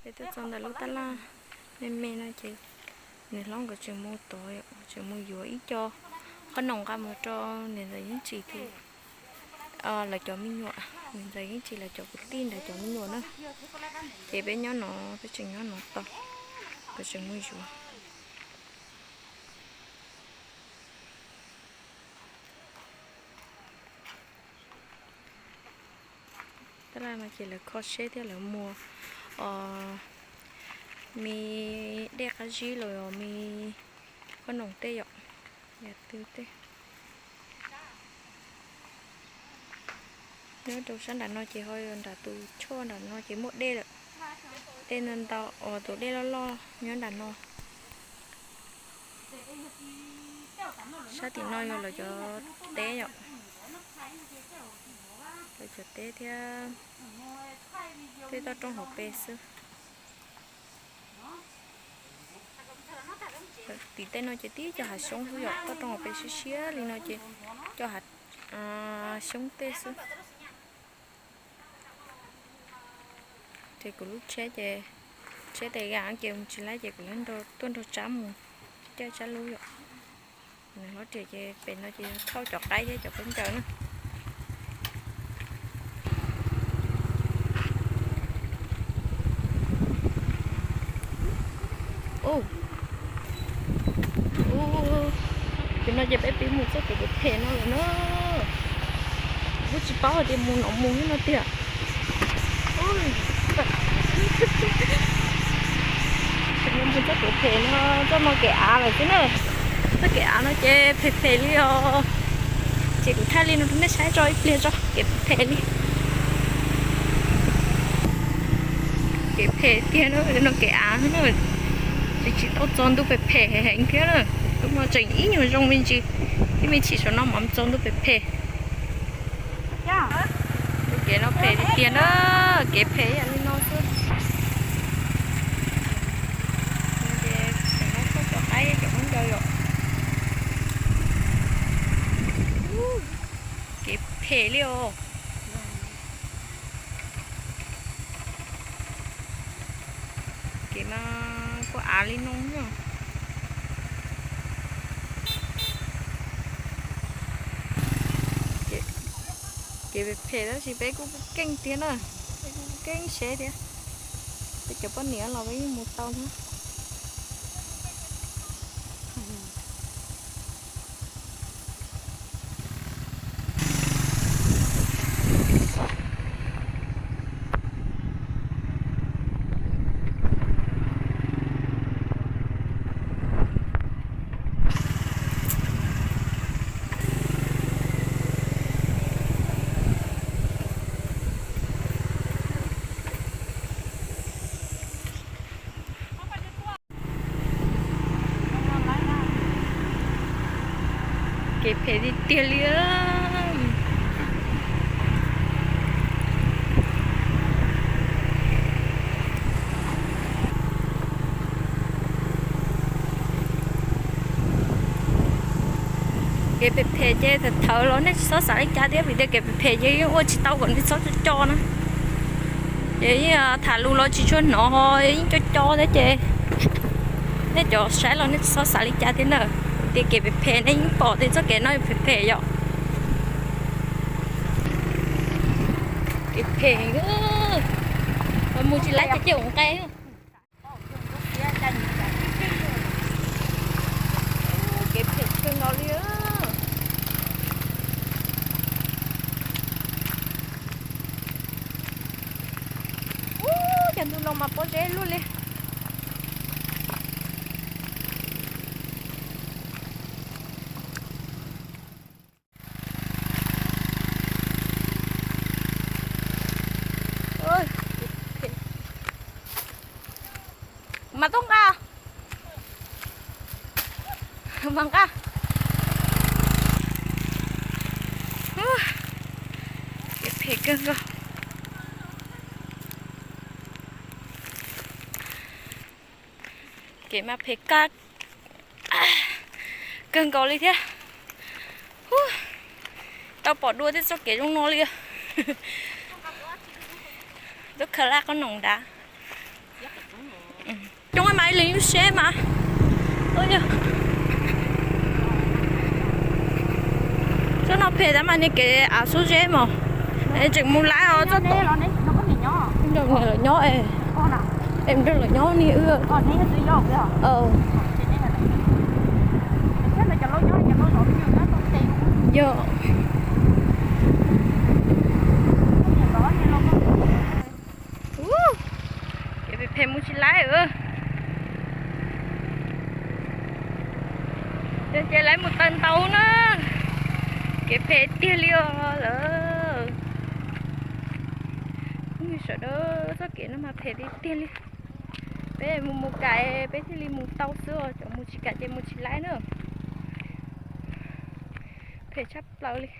Tuaj txog ntawm lub tab laj me me no ces nws hlob nkawd tseem mus tod, tseem mus yuav ib co qhob noom nqa mus rau niam ntxawm Yeeb Tsim thiab, lawv cov me nyuam, niam ntxawm Yeeb Tsim lawv cov kwv tij ntawd cov me nyuam na. Ces peb nyob no, peb tseem nyob no tos, nkawd tseem mus yuav. Tab laj no ces lawv kho seb thiab lawv muag me dej qab zib los yog me qhob noom tej yom, yam twg tej. Nyob rau sab nram no ces ho yog nram tus choj nram no ces muaj dej lawm. Dej ntau ntau, tus dej loj loj nyob nram no. Sab tim no yog lawv cov teb yom, lawv cov teb thiab tej toj roob hauv pes xwb. Tim tej no ces tib cov hav xyoob xwb yom, toj roob hauv pes siab siab li no ces cov hav xyoob tej xwb. Ces kuv lub tsheb ces, tsheb tes ga ces mus tsis laib ces kuv tuaj nrog Tsab mus caij Tsab lub yom. Nws hlob riam ces pem no ces thauj cov qaib thiab cov khaub ncaws na. Ub, ub, ub, ub, no ces peb pib mus txoj kev phem phem no lawm na. Kuj tsis paub hais tias mus no mus no tiag. Mus txoj kev phem no, txoj no kev av lawm xwb na. Txoj kev av no ces phem phem li os. Ces kuv thaij li no rau nej saib tso ib pliag tso, kev phem li. Kev phem tiag na, no kev av na. Tsis, tsis tau txog ntuj phem phem heev thiab na. Hnub no tseem ib nyuag zoo me ntsis, ib me chim saum no mas txog ntuj phem phem. Kev no phem tiag tiag na, kev phem yam li no xwb. Ces no tuaj cov qaib cov khaub ncaws yom. Kev phem li os. Kev mas kuj av li no. Kev phem phem tab sis peb kuj keej tiag na, peb kuj keej seb thiab. Peb cov poj niam los peb yeej mus tau thiab. Kev phem tiag tiag li. Kev phem phem ces thaum thawv los nej tsis txhob xav li cas thiab, vim tias kev phem phem ces yeej ua tsis tau kom nej txhob co co na. Ces yeej tham lus los tsis tshua hnov, yeej co co thiab ces nej cov saib los nej tsis txhob xav li cas thiab na. Vim tias kev phem phem nej yeej pom tias txoj kev no phem phem yom. Kev phem, mus tsis laib ces cia ua nqe. Kev phem kawg nkaus li. Ub, cov ntoo no mas pob zeb luaj li. Mas tub nqa, mas nqa. Kev phem kawg nkaus. Kev mas phem kawg, kawg nkaus li thiab. Tau pom dua tej txoj kev zoo no li. Tub khaws laj qhob noom nrad. Seb mas, tsob no phem tab mas niag kev av xub zeb mos, tseem mus laib os txoj tod. Nrog niam lawv nyob es, es nrog lawv nyob niag wb. Yog. Kev phem mus tsis laib. Ces lawv mus taw ntau na, kev phem tiag li os lawm. Sawv daws, txoj kev no mas phem tiag tiag li. Peb mus mus kam peb thiaj li mus tau xwb os, cov mus tsis kam ces mus tsis laib na. Phem tshaj plaws li.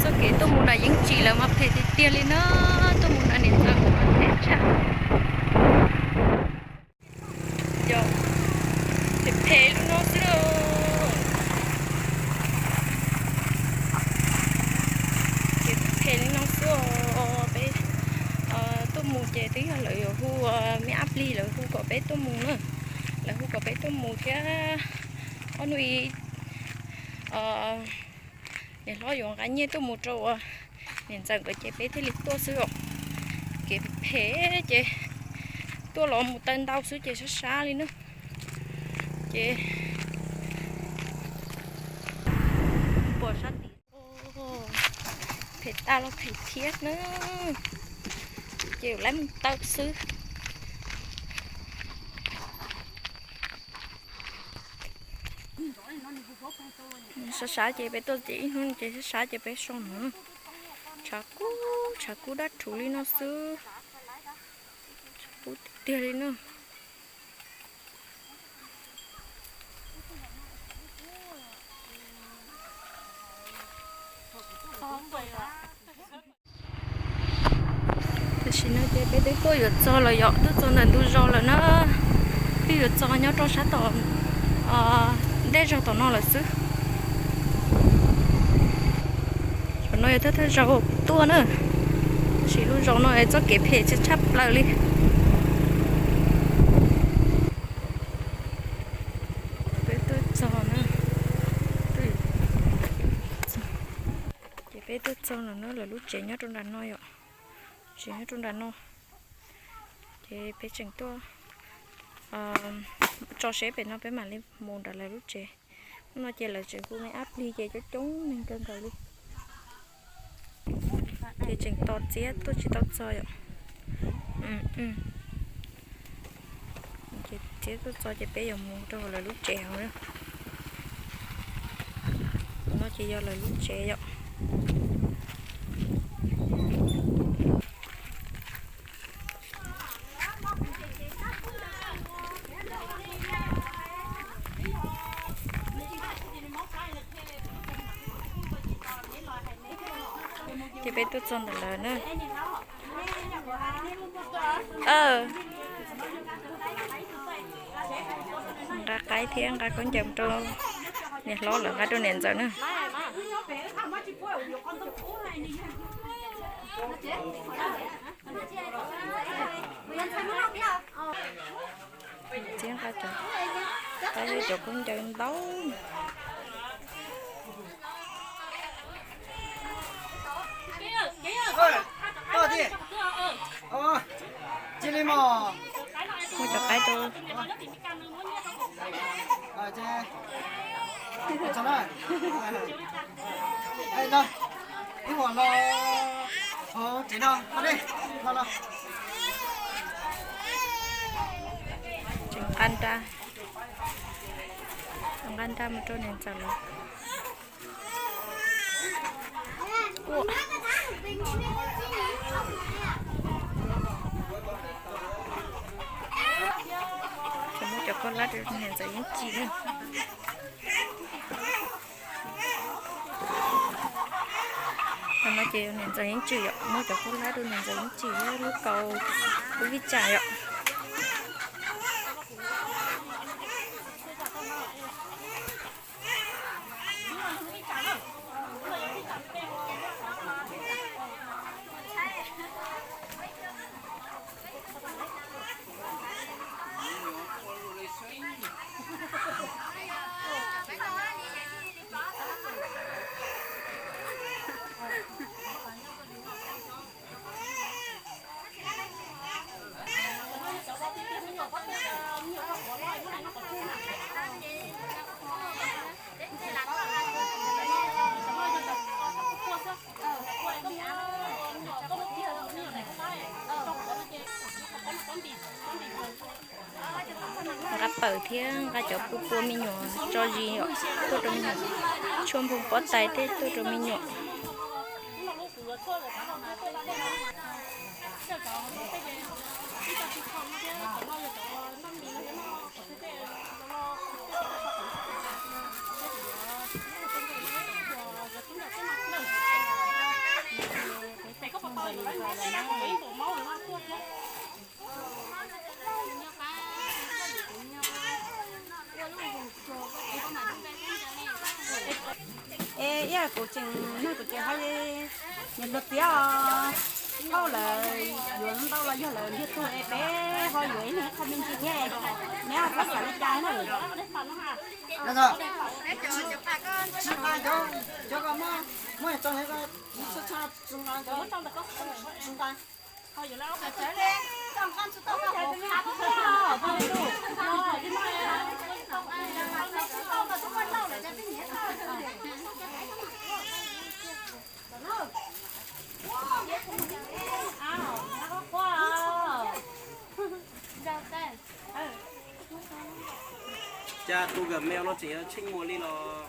Txoj kev tuaj mus nram Yeeb Tsim lawm mas phem tiag tiag li na, tuaj mus nram niam ntxawm mas phem tshaj. Yog, ces phem li no xwb. Ces phem li no xwb os. Peb tuaj mus ces twb yog lawv yuav hu, me ab plig lawv hu kom peb tuaj mus na. Lawv hu kom peb tuaj mus thiab. Ob hnub ib, niam hlob yuav nqa nyiaj tuaj mus rau niam ntxawm nkawd ces peb thiaj li tuaj xwb os. Kev phem ces tuaj los mus taw ntau xwb ces sab sab li na. Ces pom sab tim, phem tas los phem thiab na. Ces lawv mus taw xwb. Sab sab ces peb tuaj ces ib hnub ces sab sab ces peb so no. Tshav kub, tshav kub dab rhuv li no xwb. Tshav kub tiag tiag li na. Tam sim no ces peb twb tuaj yuav txog lawm yom, tuaj txog ntawm ntug zos lawm na. Twb yuav txog nyob rau sab tom ntej zos tom no lawm xwb. Zaum no yog thawj thawj zaug tuaj na, tab sis lub zos no es txoj kev phem tshaj plaws li. Peb tuaj txog na, ces peb tuaj txog lawm na, lawv lub tsev nyob rau nram no yom, tsev nyob rau nram no. Ces peb tseem tuaj tso seb pem no peb mam li mus nram lawv lub tsev. Hnub no ces lawv tseem hu me ab plig ces coob coob neeg kawg nkaus li. Ces tseem tos txiab tuaj tsis tau txog yom. Ces txiab tuaj txog ces peb yuav mus rau lawv lub tsev hauv na. No ces yog lawv lub tsev yom. Ces peb tuaj txog ntawm lawv na. Nqa qaib thiab nqa khaub ncaws rau niam hlob lawv nqa rau niam ntxawm na. Txiab nqa cov, nqa cov khaub ncaws ntau. Muab cov qaib rau. Tseem nqa nra, nqa nra mus rau niam ntxawm lawv. Ces muab cov khaub hlab rau niam ntxawm Yeeb Tsim na. Qhov no ces niam ntxawm Yeeb Tsim yom, muab cov khaub hlab rau niam ntxawm Yeeb Tsim thiab lub kaus, lub vij tsam yom. Nqa pawg thiab nqa cov pua pua me nyuam tso zis yom, tuaj rau me nyuam, tshuaj nphooj pob tais tej tuaj rau me nyuam. Es ib yam kuv tseem nug kuv ces ho nws luag tiav os, thauj lawv yuav ntau los yog lawv ntiag tug es peb ho yuav ib leeg ib qho me ntsis thiab, neb ho txhob xav li cas na. Tsis nqa cov, cov ko muab, muab tso, tsis nqa cov, tsis nqa. Cas tus Gmail no tseem yuav tsheej muag li los?